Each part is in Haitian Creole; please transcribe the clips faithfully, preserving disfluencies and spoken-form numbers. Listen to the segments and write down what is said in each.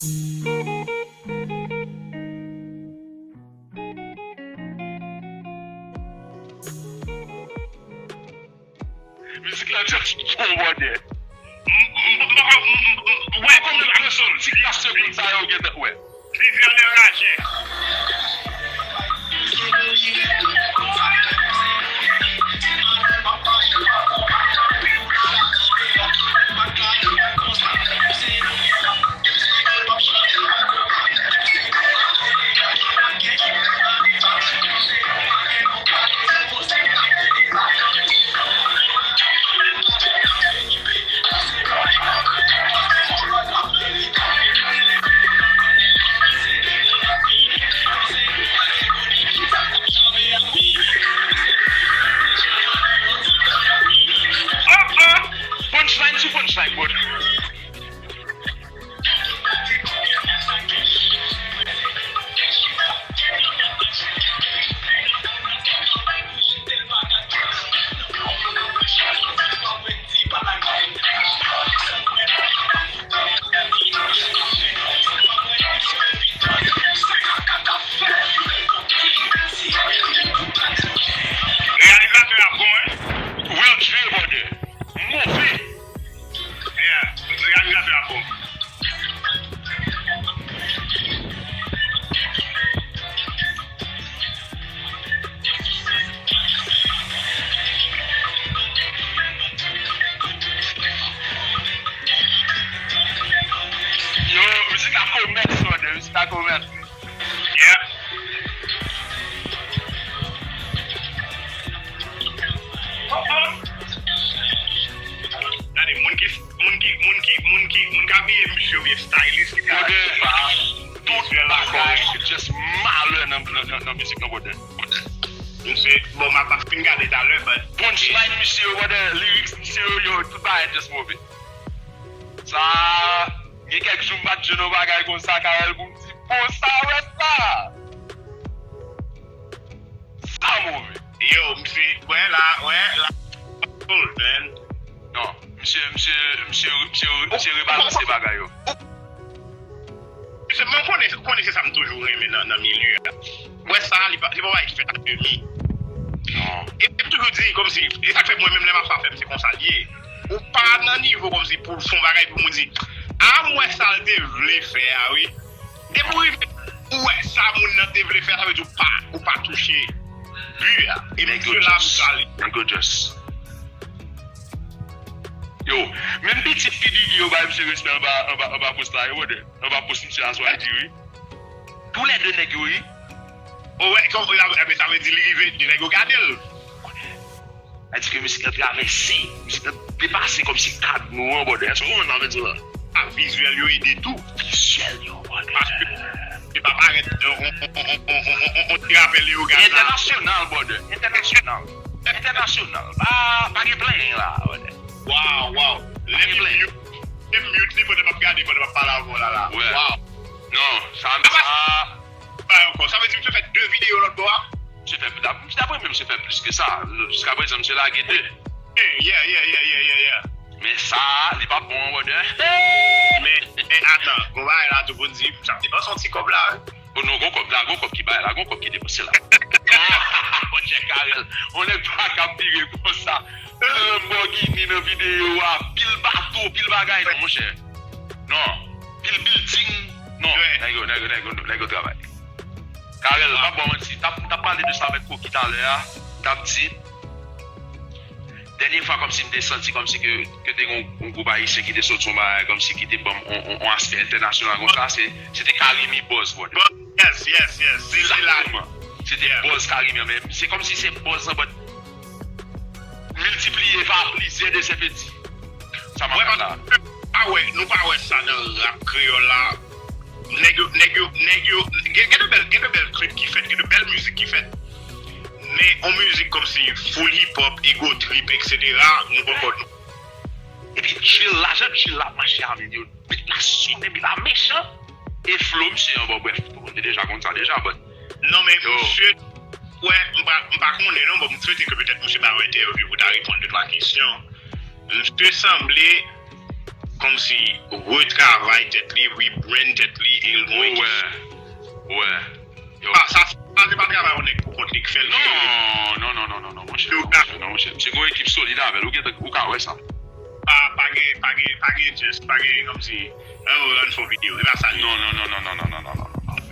Mizik la just bon, brother. M, m, m, m, m, m, m, wè, konbyen, konbyen ti klas segonn sa yo gentan wè? Viviane Raje. Oh, oh! Punchline sou punchline, bro. Reyalizatè a bon, wi. Real J, brother. Move. Yeah, reyalizatè a bon. Yo, mizik la komès, brother. Mizik la komès. Yeah. Oh, oh. Gade, moun ki, moun ki, moun ki, moun ki, moun ki abiye misye oubyen stylist ki travay. Brother, tout bagay se just malè nan, nan, nan, nan mizik nan, brother. Misye, bon, m ap fin gade talè, but punchline misye yo, brother, lyrics misye yo, yo, tout bagay just move. Sa, gen kèk jou m pa t jwenn yon bagay konsa, Carel, pou m di, bon, sa, wè sa. Sa move. Yo, misye, wè la, wè la. Cool, man. Non, misye, misye, misye, misye, misye rebalanse bagay yo. Misye, mwen konnen, konnen se sa m toujou renmen nan, nan milye a. Wè sa, li pa, li pa bay fèt a demi. Non. E m toujou di, kòmsi, e sa k fè mwen menm lè m ap fè afè m, se konsa l ye. Ou pa nan nivo kòmsi pou l fè yon bagay pou moun di, a, m wè sa l te vle fè a, wi. Depi w rive, ou wè sa moun nan te vle fè, sa vle di ou pa, ou pa touche bi a. E misye la, misye ale. Nèg yo just. Yo, menm pitit P Diddy yo bay misye respè anba, anba, anba post la, yo, brother. Anba post misye aswè a di, wi. Toulède nèg yo, wi. O, wè, kòm, sa vle di li rive, nèg yo gade l. Sa di ke misye travèse, misye depase kòmsi kad nou an, brother. Èske w konprann sa m vle di la? A, vizyèl yo ede tou. Vizyèl yo, brother. Paske se pa parèt, on, on ti rapè Leyogàn la. Entènasyonal, brother. Entènasyonal. Entènasyonal. Pa, pa gen plenyen la, brother. Waw, waw. Lè m mute, lè m mute li pandan m ap gade, pandan m ap pale avè w la, la. Waw. Non, sa, sa. Bay ankò. Sa vle di misye fè de videyo lòt bò a? Misye fè, dap-, daprè mwen, misye fè plis ke sa. Jiskaprezan, misye lage de. Yeah, yeah, yeah, yeah, yeah, yeah. Men sa, li pa bon, brother. Men, men, atan, gon bagay la tou pou n di, sa depanse yon ti kòb la, wi. O non, gon kòb la, gon kòb ki bay la, gon kòb ki depanse la. Monchè Carel, yon nèg pa ka vire konsa. Pil Lamborghini nan videyo a, pil bato, pil bagay, non, monchè. Non, pil building, non, nèg yo, nèg yo, nèg yo, nèg yo travay. Carel, m p ap ba w manti, t ap, m t ap pale de sa avèk Koki talè a, m t ap di, dènye fwa kòmsi m te santi kòmsi ke, ke te gen yon, yon gwoup ayisyen ki te soti yon bagay kòmsi ki te ban m yon, yon, yon aspè entènasyonal konsa, se, se te Carimi Buzz, brother. Yes, yes, yes. Se, se la. Egzakteman. Se te Buzz Carimi an, men se kòmsi se Buzz an, but miltipliye pa plizyè de sèpedi. Sa m ap la. Nou pa wè, nou pa wè sa nan rap kreyòl la. Nèg yo, nèg yo, nèg yo, gen, gen de bèl, gen de bèl klip ki fèt, gen de bèl mizik ki fèt. Men yon mizik kòmsi full hip hop, ego trip, et cetera, nou poko, nou. Epi drill la, jan drill la ap mache a, men yo, beat la sonnen, beat la mechan. E flow misye an, bon, brèf, tout moun te deja konn sa deja, but. Non, men misye, wè, m pa, m pa konnen non, but m swete ke petèt misye ba yon entèvyou pou ta reponn de twa kesyon. Misye sanble kòmsi retravay tèt li, rebrand tèt L gon ekip. Wè. Wè. Yo. Sa, sa, sa se pa travay yon nèg pou kont li k fè l. Non, non, non, non, non, non, monchè. Monchè, non, monchè. Misye gon ekip solid avè l. Ou gentan, ou ka wè sa. Pa, pa gen, pa gen, pa gen just, pa gen kòmsi, oh, ann fè yon videyo. E pa sa li. Non, non, non, non.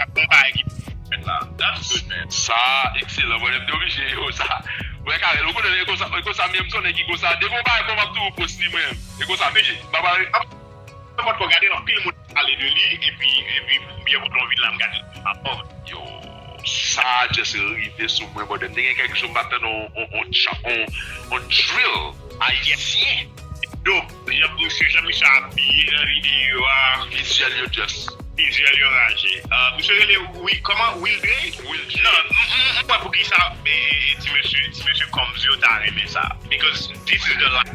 Ap gon bagay ki fèt la. That's good, man. Sa, ekselan, bro. Lè m te oblije, yo, sa. Wè, Karèl, ou konnen, e konsa, e konsa, menm son nèg ki konsa. Depi yon bagay bon, m ap toujou post li, mwen. E konsa, m ye. Baba, Nenpòt kò, gade anpil moun pale de li, epi, epi, byen kontan vin la, m gade rapò. Yo, sa just rive sou mwen, brother. M te gen kèk jou m pa t tande on, on, on, cha- on, on drill ayisyen. Dope. Jan misye, jan misye abiye nan videyo a. Vizyèl yo just. Vizyèl yo raje. Ah, misye rele, wi, kòman? Will Drake? Will Drake. Non, m, m, m wè poukisa, e, e, e, ti mesye, ti mesye Combs yo ta renmen sa. Because this is the life.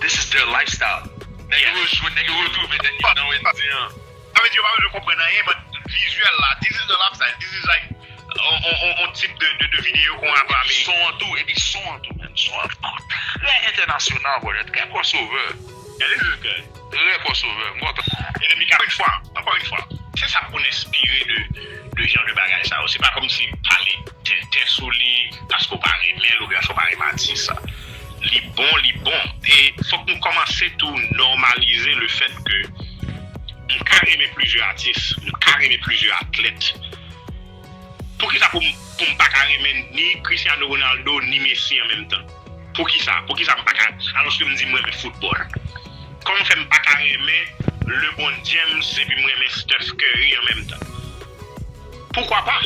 This is their lifestyle. Nèg yo jwenn, nèg yo retwouve tèt yo nan Wendyy an. Sa vle di yo pa bezwen konprann anyen, but vizyèl la, this is the lifestyle, this is like on, on, on, on tip de, de, de videyo kon ap Epi son an tou, epi son an tou, man. Son an tou trè entènasyonal, brother, trè crossover. Yeah, this is good. Trè crossover, m kontan. E depi ka, ankò yon fwa, ankò yon fwa, se sa pou n enspire de, de jan de bagay sa yo. Se pa kòmsi pale tenten sou li paske w pa renmen l oubyen paske w pa renmen atis sa. Li bon, li bon. E fòk nou kòmanse tou nòmalize le fèt ke m ka renmen plizyè atis, m ka renmen plizyè atlèt. Poukisa pou m, pou m pa ka renmen ni Cristiano Ronaldo, ni Messi an menm tan? Poukisa? Poukisa m pa ka, alòske m di m renmen foutbòl? Kòman fè m pa ka renmen LeBron James epi m renmen Steph Curry an menm tan? Poukwa pa?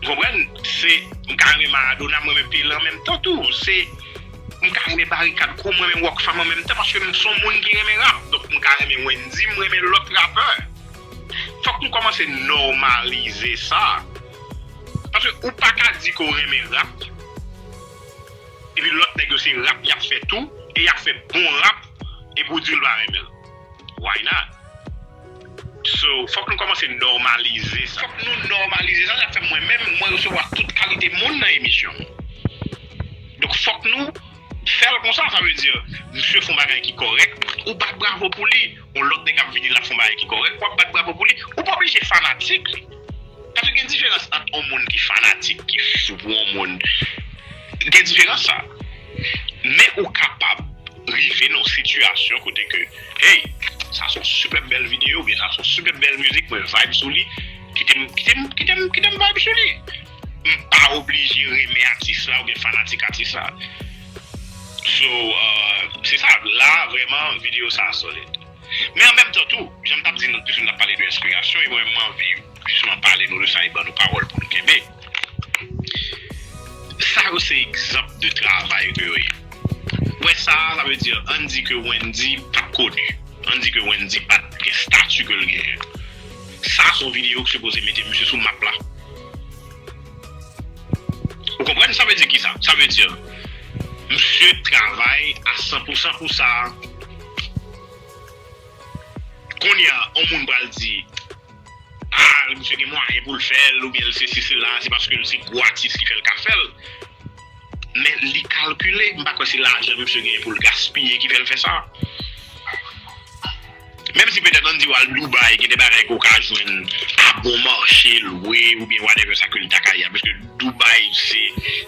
Ou konprann? Se, m ka renmen Maradona, m renmen Pele an menm tan tou. Se, m ka renmen Barikad Crew, m renmen Rockfam an menm tan, paske m se yon moun ki renmen rap. Donk, m ka renmen Wendyy, m renmen lòt rapè. Fòk nou kòmanse nòmalize sa. Paske ou pa ka di ke w renmen rap, epi lòt nèg yo se rap y ap fè tou, e y ap fè bon rap, epi w di l pa renmen l. Why not? So, fòk nou kòmanse nòmalize sa. Fòk nou nòmalize sa, sa fè mwen menm, mwen resevwa tout kalite moun nan emisyon m. Donk, fòk nou fè l konsa, sa vle di, misye fè yon bagay ki kòrèk, ou bat bravo pou li. Yon lòt nèg ap vini, l ap fè yon bagay ki kòrèk, w ap bat bravo pou li. Ou pa oblije fanatik li. Paske gen diferans ant yon moun ki fanatik, ki fou pou yon moun. Gen diferans sa. Men ou kapab rive nan yon sitiyasyon kote ke, hey, sa se yon sipè bèl videyo, oubyen sa se yon sipè bèl mizik, mwen vibe sou li, kite m, kite m, kite m, kite m vibe sou li. M pa oblije renmen atis la oubyen fanatik atis la. So, euh, se sa, la, vrèman, videyo sa a solid. Men an menm tan tou, jan m t ap di nou, piske n ap pale de enspirasyon, e mwen, m anvi jisman pale nou de sa e ban nou pawòl pou nou kenbe. Sa yo se egzanp de travay ke yo ye. Wè sa, sa vle di, ann di ke Wendyy pa t koni. Ann di ke Wendyy pa t gen stati ke l genyen. Sa, se yon videyo ki sipoze mete misye sou map la. Ou konprann? Sa vle di kisa? Sa vle di, misye travay a san pou san pou sa. Kounye a, yon moun pral di, ah, misye gen mwayen pou l fè l, oubyen l sesi, sela, se paske l se gwo atis ki fè l ka fè l. Men li kalkile, m pa kwè se lajan misye genyen pou l gaspiye ki fè l fè sa. Menm si petèt ann di w al Dubai, gen de bagay ke w ka jwenn a bon mache, lwe, oubyen whatever sa ke l ta ka ye a, paske Dubai se,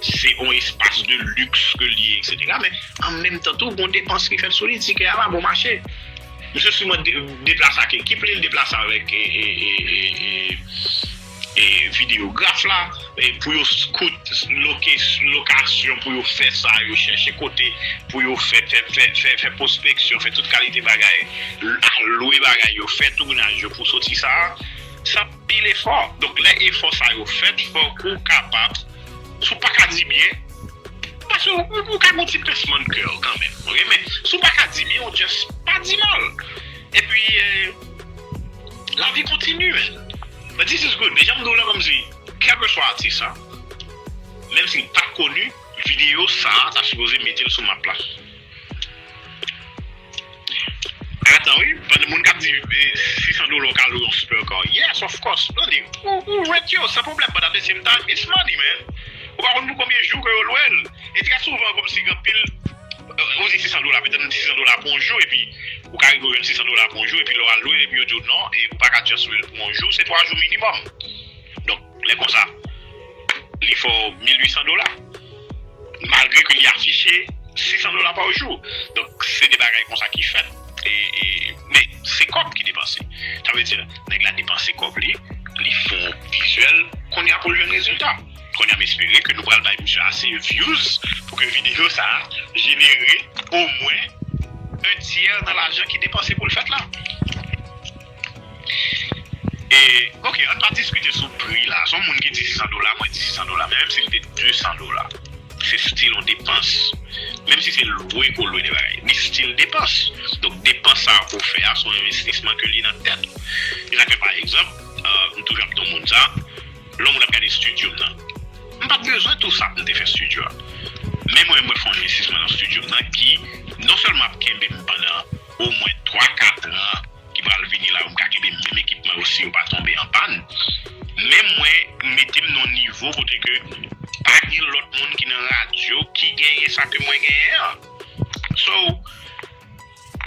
se yon espas de luxe ke l ye, etsetera. Men an menm tan tou, gon depans ki fèt sou li, tikè a pa bon mache. Misye siman de- deplase ak ekip li, l deplase avèk e, e, e, e, e, e videograf la, e pou yo scout loke- lokasyon pou yo fè sa, yo chèche kote pou yo fè, fè, fè, fè, fè pwospeksyon, fè tout kalite bagay, al lwe bagay yo, fè tounaj yo pou soti sa, sa anpil efò. Donk, lè efò sa yo fèt, fòk ou kapab, si w pa ka di byen, paske ou, ou, ou ka gon ti pinsman de kè kanmenm, ok? Men, si w pa ka di byen, ou just pa di mal. Epi, eh, lavi kontini, man. But this is good. Men jan m di w la, kòmsi, kèlkeswa atis sa, menm si l pa koni, videyo sa a ta sipoze mete l sou map la. Atan, wi, pandan moun k ap di, eh, sis san dola w ka lwe yon sipè ka. Yes, of course. Tande, ou, ou rent yo, san pwoblèm, but at the same time, it's money, man. Ou pa konn pou konbyen jou ke yo lwe l. E trè souvan, kòmsi gen anpil, eh, ou di sis san dola, petèt sis san dola pou yon jou, epi Ou ka rive jwenn sis san dola pou yon jou, epi lè w al lwe l, epi yo di w non, e ou pa ka just lwe l pou yon jou, se twa jou minimòm. Donk, lè konsa, li fè w mil uit san dola. Malgre ke li afiche sis san dola pa jou. Donk, se de bagay konsa ki fèt. E, e, men, se kòb ki depanse. Sa vle di, nèg la depanse kòb li, li fè yon vizyèl, kounye a pou l jwenn rezilta. Kounye a, m espere ke nou pral bay misye ase views pou ke videyo sa a jenere omwen un tyè nan lajan ki depanse pou l fèt la. E, ok, ann pa diskite sou pri la. Se yon moun ki di sis san dola, mwen di sis san dola. Men menm si li te de san dola, se still yon depans. Menm si se lwe ke w lwe de bagay, li still depans. Donk, depans sa a ke w fè a, se yon envestisman ke li nan tèt ou. E sa fè, pa egzanp, euh, m toujou ap di yon moun sa, lè yon moun ap gade estidyo m nan, m pa t bezwen tou sa pou m te fè estidyo a. Men mwen, mwen fè yon envestisman nan estidyo m nan ki non sèlman ap kenbe m pandan omwen twa kat an ki pral vini la, yo m ka kenbe menm ekipman yo si yo pa tonbe an pàn. Men mwen mete m nan yon nivo kote ke pa gen lòt moun ki nan radyo ki genyen sa ke mwen genyen an. So,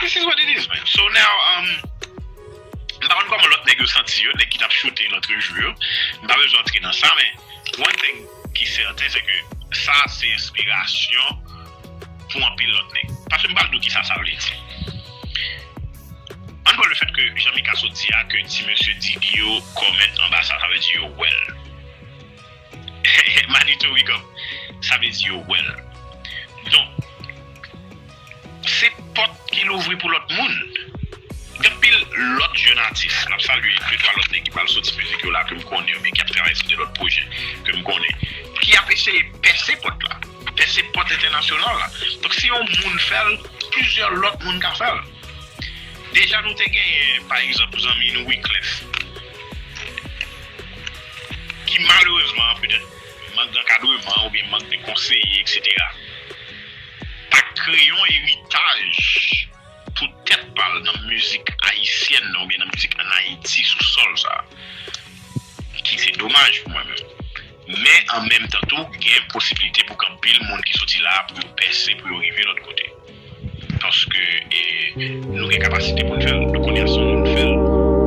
this is what it is, man. So now, um, m pa konn kòman lòt nèg yo santi yo, nèg ki t ap choute lòt jou yo. M pa bezwen antre nan sa, men one thing ki sèten, se ke sa se enspirasyon pou anpil lòt nèg. Paske m pral di w kisa sa vle di. Ann pran lefèt ke Jan Mika sot di a, ke ti mesye Diggy yo kòmèt anba sa, sa vle di yo wè l. Manitou, big up. Sa vle di yo wè l. Donk, se pòt ki louvri pou lòt moun. Gen anpil lòt jèn atis, n ap salye de twa lòt nèg ki pral soti mizik yo la ke m konnen, oubyen ki ap travay sou de lòt pwojè ke m konnen, ki ap eseye pèse pòt la, pèse pòt entènasyonal la. Donk, si yon moun fè l, plizyè lòt moun ka fè l. Deja nou te genyen, pa egzanp, zanmi nou Wyclef, ki malerezman, petèt, mank d'ankadreman oubyen mank de konseye, etsetera, pa kreye yon eritaj pou tèt pa l nan mizik ayisyèn nan oubyen nan mizik ann Ayiti sou sòl sa a, ki se domaj pou mwen menm. Men an menm tan tou, gen posiblite pou gen anpil moun ki soti la a pou yo pèse, pou yo rive lòt kote. Paske, e, nou gen kapasite pou n fè l, nou konnen se yon moun fè l.